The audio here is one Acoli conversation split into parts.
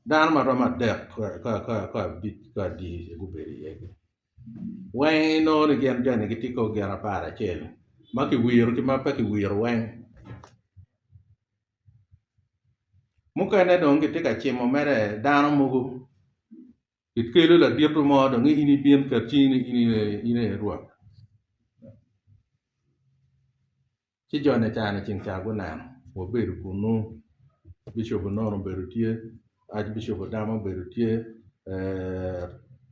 Dano ma romo adek ka abic ka adi aye gubedo iye weng inongo ni gin joni gitye kor gin aparacel ma kiwiro ki ma pe kiwiro weng mukene dong gitye ka cimo mere dano mogo kikelo ladito mo dong ni in ibin ket cingi ni in aye rwot. Ci jo-ni cani ceng ca guneno, wabedo kunnu, bicop Onono obedo tye, Archbishop Odama obedo tye,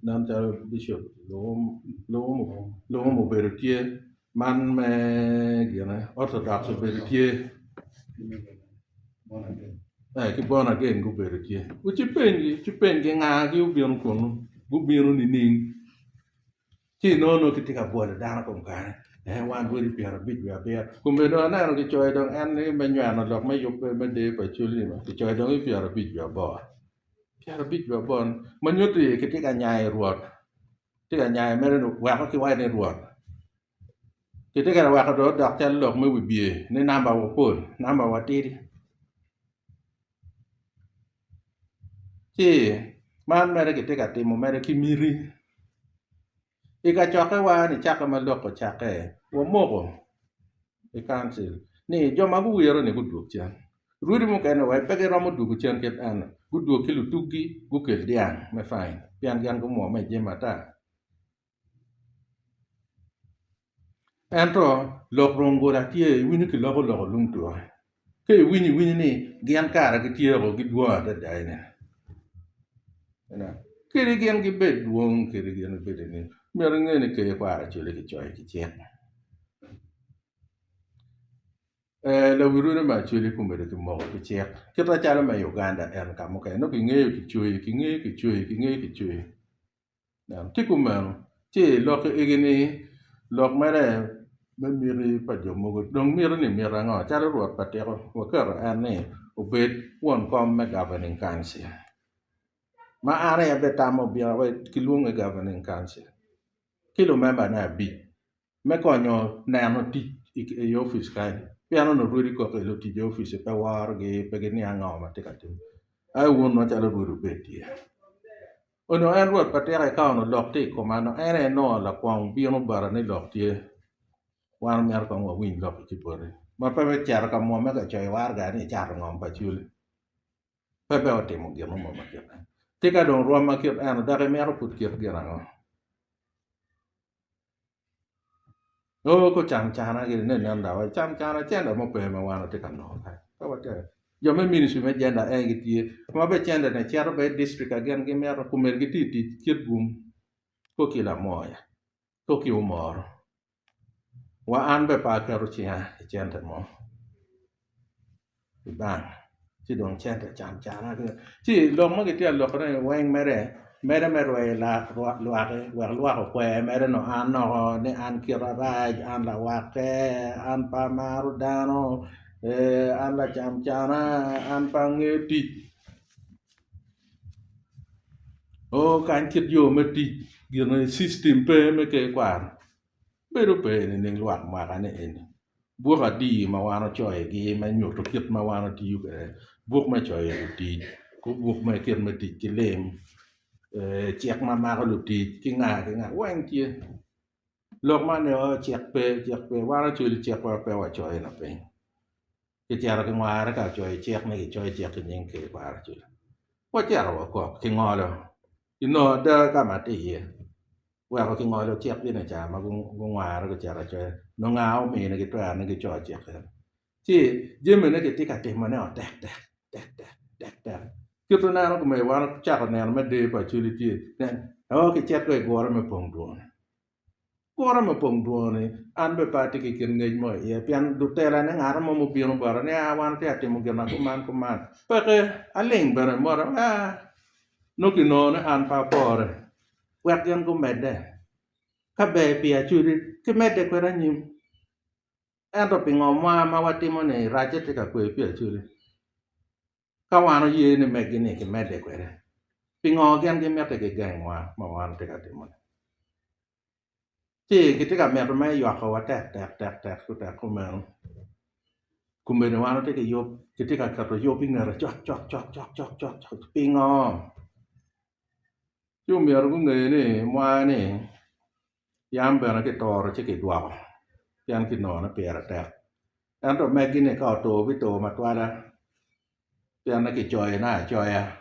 nen calo bicop Luwum obedo tye, man me gine Orthodox obedo tye ki born again gubedo tye. Wucipengi, wucipengi ngagi obino kunnu, gubino nining? Ci inongo nongo kitye ka bwolo dano kom kare ee wan rwodi pyerabic wiye abiro kome dong aneno kicoyo dong en ni me nyweno lok me yubbe me deyo pa Acholi ni kicoyo dong i pyerabic wiye aboro pyerabic wiye aboro ma nyutti kitye ka nyayo rwot tye ka nyayo mere ni weko kiwaco ni rwot kitye ka weko dong odok calo lok me wibye ni namba wa pol namba wa tidi. Ci man mere kitye ka timo mere ki miti i kacokkewa nicakke ma lok ocakke wamoko i kancil ni jo ma guwiro-ni gudwog cen rwodi mukene wai pe giromo dwogo cen kit eno gudwog ki lutuggi gukel dyang me fain pien gin gumwomme i jami ata. Ento lok rungula tye iwinyo kiloko lok olung tuke ka iwinyo iwinyo ni gin kara gityeko gidwong adada eni kadi gin gibed dwong kadi gin gibed ni myero inge ni ker kwaro acoli kicoyo ki cik lawi rwodi me acoli komedo kimoko ki cik kit macalo me Uganda en ka mukene nongo kingeyo kicoyi kingeyo kicoyi kingeyo kicoyi. Tye kumeno, ci lok egi ni lok mere me miti pa jo mogo dong miti ni miti ango calo Rwot pa tiko waketo en ni obed won kom me governing council ma an aye abitamo bino kilwonge governing council ki lumembane abic. me konyo neno tic i opic kany pien onongo rwodi koko i lutic i opic pe worogi pe giniang ngo ma tye ka timme aye wun macalo rwodi wubed tye onongo en rwot pa tika ka onongo lok tye i koma nongo en aye nongo lakwong bino bota ni lok tye wan omyero kong wawiny lok-ki ki boti ma pe bicito ka mwomme ka coyo waraga ni ecato ngom pa Acholi pe bene otimo gin mo ma kit meno tika dong rwom ma kit eno dok imito pud kit gin ango? Nongo ka ocam cana gini ne nen dok ecam cana cente mo pe ma wan watye ka nongo kany pe watye jo me ministry me gender en gitye ma bene cente ni cito bene i district ka gin gimito komedi gitye i tic kitgum ko ki lamoya ko ki omoro wa an bene pe aketo cinga i cente mo. i bank ci dong cente camcana ci lok ma gitye ka lokone ni weng mere mere me rweyo lwaki wek lwak okwer mere nongo an nongo ni an kita rac an lawakke an pe amaro dano an lacamcana an pe angeyo tic oo kany kit yo me tic gine cictim pe me ker kwaro bedo pe nining lwak mwaka ni eni. Buk adi ma wan ocoyogi me nyuto kit ma wan otiyo kwede, buk me coyo lutic, buk me kit me tic ki lim, cik ma mako lutic ki nga ki nga weng tye. Lok man ni oo cik pe cik pe wan ocwalo cikwa pe wacoyo lapiny kicito kingware ka ocoyo cik ni kicoyo cik ki nying ker kwaro cula wacito wakok kingolo kinongo ada ka ma tye iye. weko kingolo cik gin i ca ma gungwaro gucito acoya nongo nga ominigi twero ni gico cik eno ci jamine kitye ka timone o tek tek tek tek tek tek kit ma ineno kome wan wacako neno me deyo pa Acholi tye o kicito i gure me pong dwon gure me pong dwon-ni an bene pe atye ki kit ngec mo iye pien lutelane ngat mo mubino bota ni aa wan watye ka timo gin ma kuman kuman peke aling bene mot aa nongo kinongo ni an pe apore. Wek gin gumedde. Ka ber pi Acholi, kimedde kwede anyim. Ento pingo mwa ma watimo-ni racce tye ka kwe pi Acholi? Ka wan oye ni megi-ni kimedde kwede, pingo gin gimiti gigengwa ma wan watye ka timo-ni? Ci gitye ka mito me ywakowa tek tek tek tek tek kumeno. Kombeddi wan watye ki yub, kitye ka keto yub i ngete cok cok cok cok cok cok cok pingo? Ci omyero gunge ni mwa-ni yam bene kituro ci kidwoko pien kinongo ni pire tek ento megi-ni ka otur bitur matwala pien kicoyone acoya.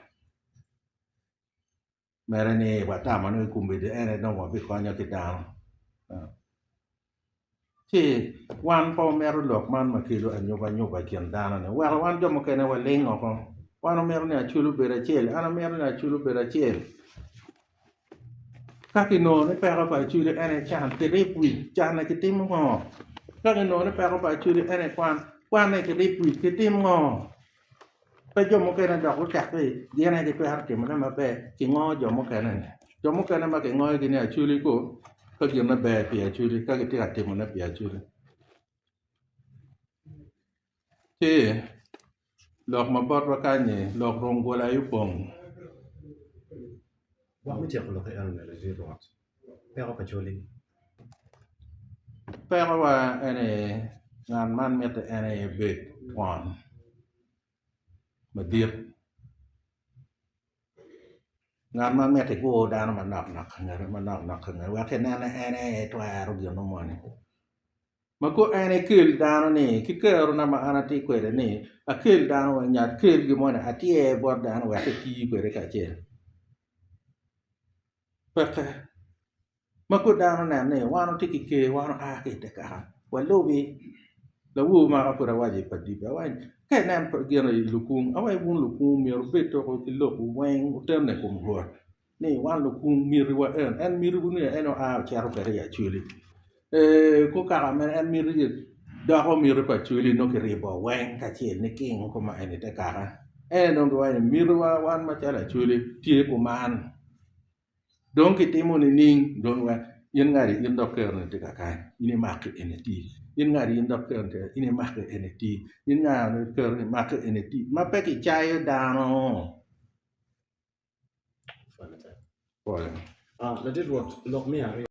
Mere ni watamo ni kombeddi en aye dong wabikonyo ki dano ci wan pe wamito lok man ma kelo anyobanyoba i kin dano-ni weko wan jo mukene waling woko wan wamito ni Acholi obed acel an amito ni Acholi obed acel ka kinongo ni peko pa Acholi en aye can kirib wic can-ni kitimo ngo ka kinongo ni peko pa Acholi en aye kwan kwan-ni kirib wic kitim ngo. Pe jo mukene dok gucakke gin aye gitwero timone maber kingo jo mukene-ni. Jo mukene ma kingoyogi ni acholi ko ka gin ber pi acholi ka gitye ka timone pi acholi. Ci lok ma botwa kany-nyi lok rungula aye opong. Gwok me tyeko lok eno-ni ladit Rwot, peko pa Acholi. Pekowa eni ngat man mitte en aye ebed twon madit ngat ma mito igur dano manok nok ka ngete manok nok ka ngete wek inen ni en aye etwero gin moni ma ko en ekel dano ni ki kerona ma an atye kwede ni akel dano wa nyo akel gin moni atyer bot dano wek eti kwede kacel peke. Ma pud dano oneno ni wan watye ki ker wan oa ki i te kaka walubi lawor maka pud awaco i padibe awaco ni ka inen gin i lukung awaco wun lukung myero wubed toko ki lokwu weng wutenne i kom Rwot ni wan lukung mitiwa en en mitiwu ni en oa ocito kwede i Acholi ee kor kaka mere en miti doko miti pa Acholi nongo kiribo weng kacel niking koma eni te kaka en dong giwaco ni mitiwa wan macalo Acholi tye kuman. Dong kitimo nining? Dong wek in ngati in dok keroni tye kakany in imaki eni iti in ngati in dok keroni tye in imaki eni iti in ngati keroni imaki eni iti ma pe kicayo dano. Ladit Rwot, lok me aryo.